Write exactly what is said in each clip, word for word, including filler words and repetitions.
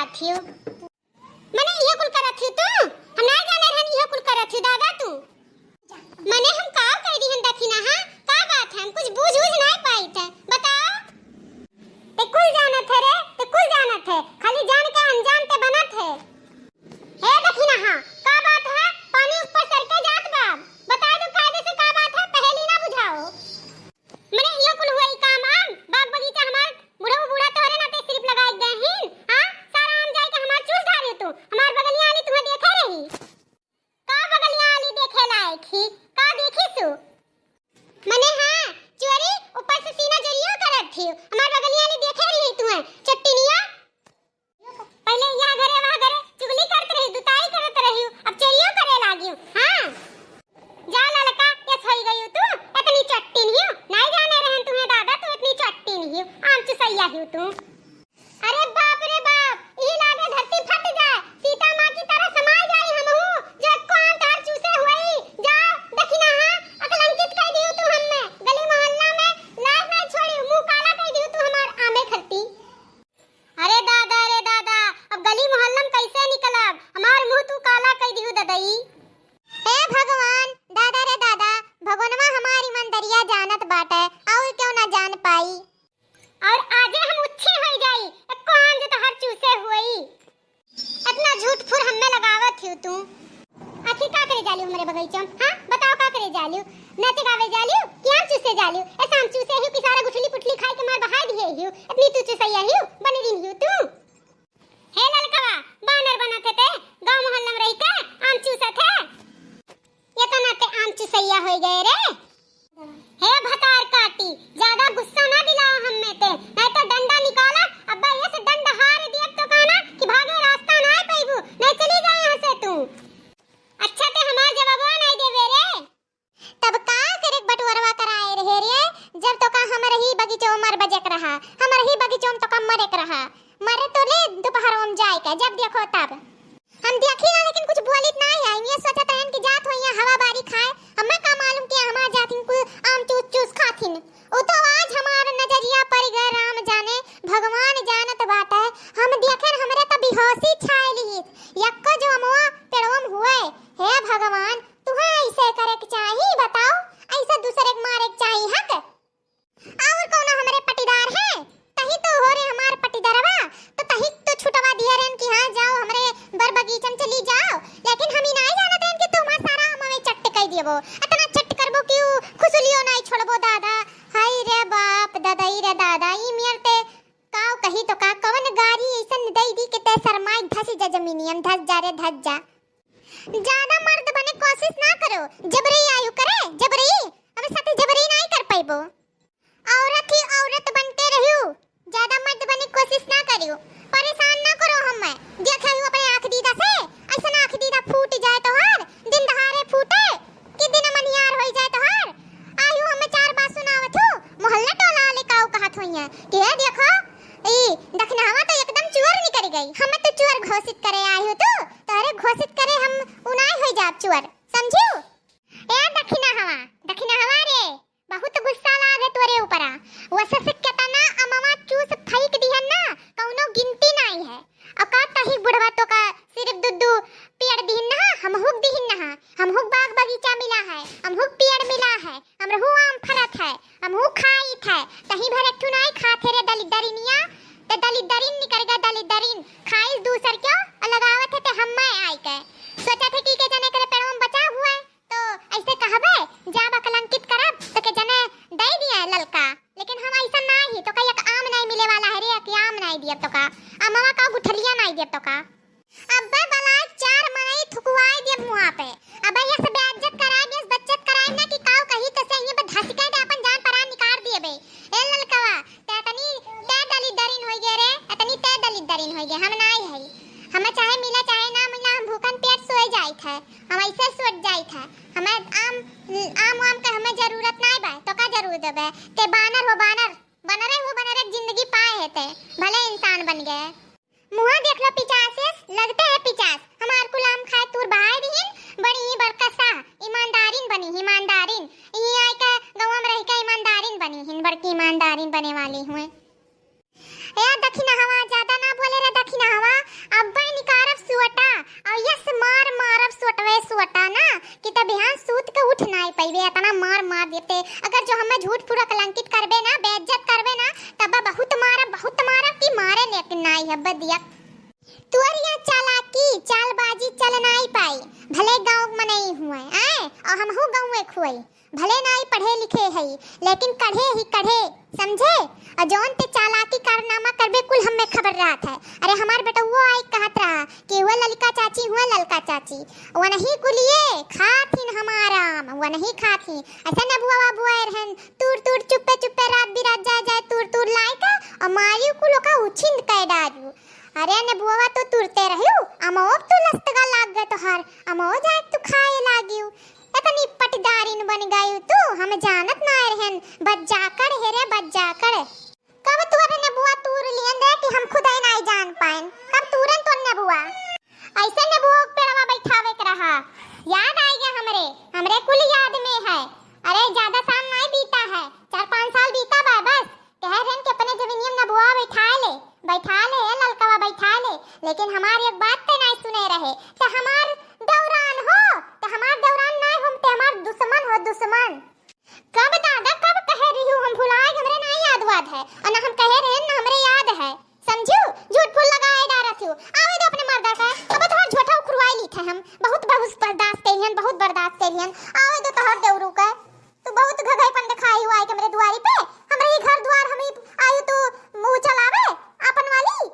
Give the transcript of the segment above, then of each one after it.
बात हियो। मने इहे कुल करत हियो तू? हम नाय जाने रहन इहे कुल करत हियो दादा तू। मने हम का कह दिहन दखिनहा? का बात है? हम कुछ बूझ उझ नाय पाइत है। बताओ। ते कुल जानत है रे, ते कुल जानत है। खाली जान के अनजान ते बनत है। हे दखिनहा, का बात है? पानी ऊपर सर के जात बा। बता दो कायदे से का बात है, पहेली ना बुझाओ। मने इहो कुल हुआ ई काम आम? बाग बगीचा हमार बुढ़ऊ बूढ़ा तोहरे नाते सिर्फ लगाए गए हिन। हाँ, सारा आम जाए के हमार चूस धारे तू। हमार बगलिया वाली तुम्हें देखे रही। का बगलिया वाली देखे लायक ही? का देखी सु? मने हाँ, चोरी ऊपर से सीना जोरियो करत थी। हमार बगलिया वाली देखे रही तुम्हें, चट्टिनिया। पहले यहाँ घरे वहाँ घरे चुगली करत रही, दुताई करत रही, अब चोरियो करे लागी। हाँ, जा ललका, यस होई गई तू, इतनी चट्टिन हियो, नहीं जाने रहन तुम्हें दादा, तू इतनी चट्टिन हियो, आम चुसैया हियो तू। अरे बाप रे बाप, ई लागे धरती फट जाए, सीता माँ की तरह समाय जाई हमहू, जो एको आम तोहर चूसे हुई। जा, दखिनहा, अकलंकित कर दियो तू हमें, गली मोहल्ला में लाज नहीं छोड़ी, मुंह काला कर दियो तू हमार आमे खट्टी। अरे दादा, अरे दादा, अब गली मोहल्ला में कैसे निकलब? हमार मुंह तू काला कई दिहु ददई। हे भगवान, दादा रे दादा, भगवानवा हमार ईमानदरिया जानत बाटे, और क्यों ना जान पाई। और आजे हम उच्छे होई जाई, एको आम जो तोहर चूसे हुई। इतना झूठ फुर हमें लगावत हियो तू। आखिर का करे जालियो हमरे बगीचा में? हाँ, बताओ का करे जालियो? नाचे गावे जालियो कि आम चूसे जालियो? ऐसा आम चूसे हियो कि सारा गुठली पुटली खाए के मार बहाय दिए हियो। इतनी तू चुसैया हियो, बनरिन हियो तू। हे ललकवा, बानर बनत है ते, गाँव मोहल्ला में रही के आम चूसत है। ये तो ना ते आम चुसैया होई गए रे। हे भतार काटी, ज्यादा गुस्सा ना दिलाओ हमें ते, नहीं तो डंडा निकाला। अब्बा ये से डंडा हार दिया तो कहना कि भागे रास्ता ना पैबू, नहीं चली जा यहाँ से तू। अच्छा ते हमार जवाबवा नहीं देवे रे। तब का करे बटोरवा कराए रहे रे, जब तो का हमरे ही बगीचो मर बजेक रहा, हमरे ही बगीचो में तो का मरेक रहा, मरे तो ले दोपहरों में जाए के, जब देखो तब। हम देखी ना, लेकिन कुछ बोलित नाई है। ये सोचत रहन कि जात होइया हवा बारी खाए, हमें का मालूम कि हमार जातिन कुल आम चूस चूस खाथिन। उ तो आज हमार नजरिया पड़ गए, राम जाने, भगवान जानत बाटे। हम देखेन, हमरे तो बेहोशी छाए लिहित, यक्को जो अमवा पेड़वम हुए। हे भगवान, तुहे ऐसे करे के चाही, बताओ, ऐसे दूसरे के मारे के चाही हक? और कौनो हमरे पटीदार है? तही तो हो रे हमार पटीदारवा, तो तही तो छुटवा दिया रहन कि हाँ, जाओ हमरे बर बगीचन चली जाओ, लेकिन हम ही नाई जानत रहन कि तू हमार सारा अमवे चट्ट कई दियबो, इतना चट्ट करबो कि उ खुसुलियो नाई छोड़बो दादा। हाय रे बाप, ददई रे दादा, ई मियर ते काव कही तो का, कवन गारी ऐसन दई दी कि ते शर्माई धस जा जमीनियन, धस जा रे, धस जा। ज्यादा मर्द बने कोशिश ना करो, जबरई आयु करे, जबरई, अब साथे जबरई नाई कर पाइबो। औरत ही औरत बनते रहियो, ज्यादा मर्द बने कोशिश ना करियो, परेशान ना करो हमें। देखे हो अपने आँख दीदा से, ऐसन आँख दीदा फूट जाए तोहार, दिन दहाड़े फूटे, कि दिन मनियार होई जाए तोहार। आयु हमें चार बात सुनावत हो, मोहल्ला टोला वाले काऊ कहत होइया कि हे देखो, ई दखिनहवा तो एकदम चुअर निकल गई, हमें तो चुअर घोषित करे आयु तू, तोहरे घोषित करे हम उनाई होई जाब चुअर, समझियो? ए दखिनहवा, दखिनहवा रे, बहुत गुस्सा लागे तोरे ऊपरा। वैसे से केतना अमवा चूस फेंक दिहन ना, कौनो गिनती नाई है। और का कही बुढ़वा तो का सिर्फ दू दू पेड़ दिहिन ना, हमहूक दिहिन ना, हमहूक बाग बगीचा मिला है, हमहूक पेड़ मिला है, हमरहू आम फरत है, हमहू खाइत है। तही भर एक ठू नाई खात है रे दलिद्दरिनिया, ते दलिद्दरिन निकल गए दलिद्दरिन, खाइल दूसर क्यों और लगावत है ते हम्मे आई के। सोचत है कि के जने करे पेड़वा में बचा हुआ है, तो ऐसे कहबे, जाब अकलंकित करब, तो के जने दे दिया ललका, लेकिन हम ऐसा ना ही, तो का एक आम नहीं मिले वाला है रे, एक आम नहीं दियब तो का, अमवा का गुठलिया नहीं दियब तो का। अब्बे बलाय चार मनई थुकवाई दियब मुँहा पे, अब्बे यस बेइज्जत कराई, यस बच्चत कराई ना कि काऊ कही तो से ये पे धसके दे अपन जान परान निकाल दिए बे। ए ललकवा, ते तनी ते दलिद्दरिन होई गे रे, तनी ते दलिद्दरिन होई गे, हम नाई है। हमें चाहे मिला चाहे ना मिला, हम भूखन पेट सोए जाइत है। हम ऐसे सोच जाइत है, हमें आम, आम वाम के हमें जरूरत नाई बा, तो का जरूरत बा? ते बानर हो बानर, बनरे हो बनरे के जिंदगी पाए है ते, भले इंसान बन गए। मुँहा देख लो पिचासेस, लगते है पिचास। हमार कुल आम खाए तूर बहाए दिहिन, बड़ी ही बड़का साह, ईमानदारिन बनी, ईमानदारिन। यहीं आए के गौवा में रह के ईमानदारिन बनी हिन, बड़की ईमानदारिन बने वाली हुए। ए दखिनहवा, ज्यादा ना बोले रे दखिनहवा, हब्बा दिया। तुअर या चालाकी, चालबाजी चल नाई पाई, भले गाँव मनई हुए, आए, और हमहू गाँवे खुए, भले नाई पढ़े लिखे हई, लेकिन कढ़े ही कढ़े, समझे? और जौन ते चालाकी कारनामा करबे, कुल हमें खबर रहत है। अरे, हमार बेटउओ आई कहत रहा कि हुआ ललका चाची, हुआ ललका चाची, वो नहीं कुलिए खात हिन हमार आम, वो नहीं खात ही। ऐसा नेबुआ बुआए रहन, तूर तूर चुप्पे चुप्पे रात बिरात जाए जाए तूर तूर लाए का, और मारियो कुल ओका उछिंद कै डारियो। अरे नेबुआ तो तुरते रहियो, अमो तू लस्तगा लाग गए तोहार, अमो जाए तू खाए लागियो। इतनी पटदारिन बन गई तू, हम जानत ना रहन। बज्जाकड़ हे रे बज्जाकड़। कब तुअर नेबुआ तूर लियन रे कि हम खुदे नाई जान पाएन। कब तूरन तो नेबुआ? ऐसे नेबुआ के पेड़वा बैठावे के रहा। याद आ गया हमरे, हमरे कुल याद में है। अरे ज्यादा साल नाई बीता है, चार पाँच साल बीता बा बस। कह रहन कि अपने जमीनिया में नेबुआ बैठा ले, बैठा ले, ए ललकवा बैठा ले। लेकिन हमार एक बात ते नाई सुने रहे। ते हमार दौरान हो, ते हमार दौरान नाई हम, ते हमार दुश्मन हो, दुश्मन। कब दादा, कब कहे रही हूँ हम भुलाए, हमरे नाई याद वाद है। और ना हम कहे रहे, ना हमरे याद है। समझू? झूठ फूल लगाए डारत हूँ। आवे दो अपने मर्दा का। अब तोहर झोटा उखरुआई ली थे हम। बहुत, बहुत बर्दाश्त करियन, बहुत बर्दाश्त करियन। आवे दो तोहर देवरू का। तू बहुत घघईपन दिखाई हुआ है हमरे दुआरी पे। हमरे ही घर दुआर हम ही आयु तू मुँह चलावे अपन वाली।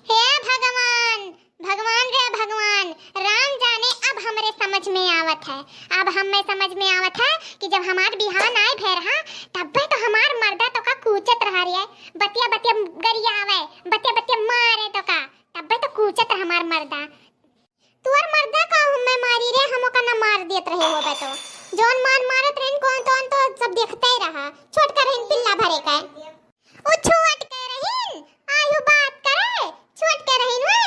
हे भगवान, भगवान रे भगवान, राम जाने अब हमरे समझ में आवत है। अब हमें समझ में आवत है कि जब हमार बिहान आए भय रहा, तब्बे तो हमार मर्दा तो का कूचत रहा रे। बतिया बतिया गरियावे, बतिया बतिया मारे तो का, तब्बे तो कूचत रहा हमार मर्दा। तुअर मर्दा का हमें मारी रे, हम ओका ना मार देत रहे होबे तो। जौन मार मारत रहिन कौन तौन तो सब देखते ही रहा। छोट कर रहिन पिल्ला भरे का। उ छोट के रहिन, आयु बात करे, छोट के रहिन वे।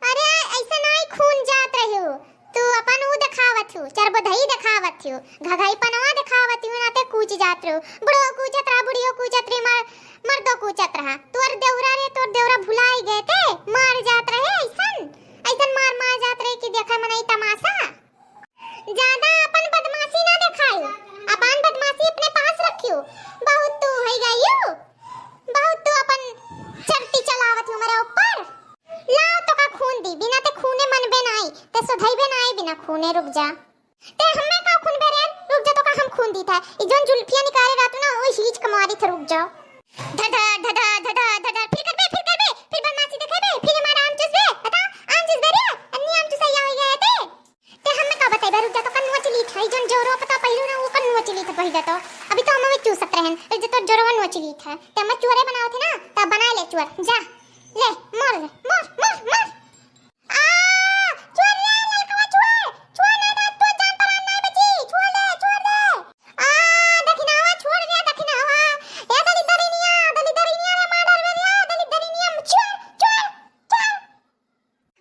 अरे, ऐसे नाई खून जात रहियो। तू अपन उ देखावत हूँ, चरबोधई देखावत हूँ, घघईपनवा देखावत हूँ, नाते कूच जात रहो। बुढ़ो कूचत रहा, बुढ़ियो कूचत रही, मर-, मर्दो कूचत रहा। तोर देवरा रे, तोर देवरा भुलाई गए ते, मार जात रहे ऐसन, ऐसन मार मार जात रहे कि देखा मनई तमाशा। ज्यादा अपन बदमाशी ना देखायो, अपन बदमाशी अपने पास रखियो। बहुत तू होई गई हो, बहुत तू अपन चलती चलावत हो मेरे ऊपर। लाओ तो का खून दी, बिना ते खूने मनबे नाई, ते सुधईबे नाई बिना खूने। रुक जा। ते हमें का खून बे रे? रुक जा, तो का हम खून दी था। ई जोन जुल्फिया निकाले रहतू ना, ओई हीच कमारी थे। रुक जाओ। धधा, धधा, धधा, धधा, फिर करबे, फिर करबे, फिर बदमाशी देखेबे, फिर हमारा आम चूसबे, बता, आम चूसबे रे, अन्नी आम चूसैया होई गए ते। ते हमें का बताइबे, रुक जा, तो का नोच ली था, ई जोन जोरो पता पहिलू ना, वो का नोच ली था पहिला तो। अभी तो हम अभी चूसत रहन, रुक जा, तो जोरवा नोच ली था। ते हमें चोरे बनाओ थे ना, तब बना ले चोर, जा, ले, मार ले, मार, मार, मार। आ, छोड़ रे, ललकवा छोड़, छोड़, ना तो तोर जान परान नाई बची, छोड़ दे, छोड़ दे। आ, दखिनावा छोड़ रे, दखिनावा। ए दलिदरिनिया, दलिदरिनिया रे, मार डारबे रे, दलिदरिनिया, छोड़, छोड़, छोड़।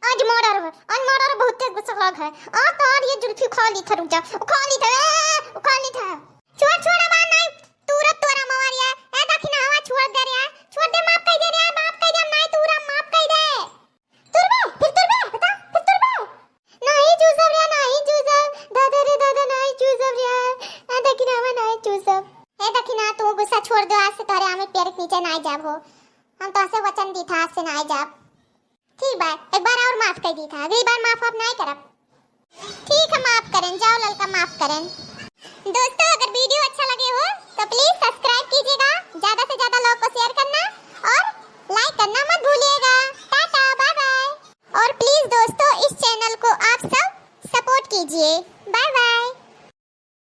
आज मार डारबे, आज मार डारबे, बहुत तेज गुस्सा लाग है। आ, तोर ये जुल्फी उखाड़ ली था, रुक जा, उखाड़ ली था, ए, उखाड़ ली था। छोड़, छोड़, अब नाई तूरब तोरा मवारिया। ए दखिनावा छोड़ दे रे, छोड़ दे, माफ कर दे रे, माफ कर दे, नाई तूरब, माफ कर दे। तुरबे, फिर तुरबे, बता, फिर तुरबे। नाही चूसब रे, नाही चूसब, दादा रे दादा, नाही चूसब रे, आ दखिनावा नाही चूसब। ए दखिना, तू गुस्सा छोड़ दो, आज से तोरे आमे पेड़ के नीचे नाही जाब हो। हम तो ऐसे वचन दी था, आज से नाही जाब। ठीक बा, एक बार और माफ कर दी था, अगली बार माफ वाफ नाही करब। ठीक है, माफ करें, जाओ ललका, माफ करें। दोस्तों, अगर video अच्छा लगे हो तो please subscribe कीजिएगा, ज्यादा से ज्यादा लोग को share करना।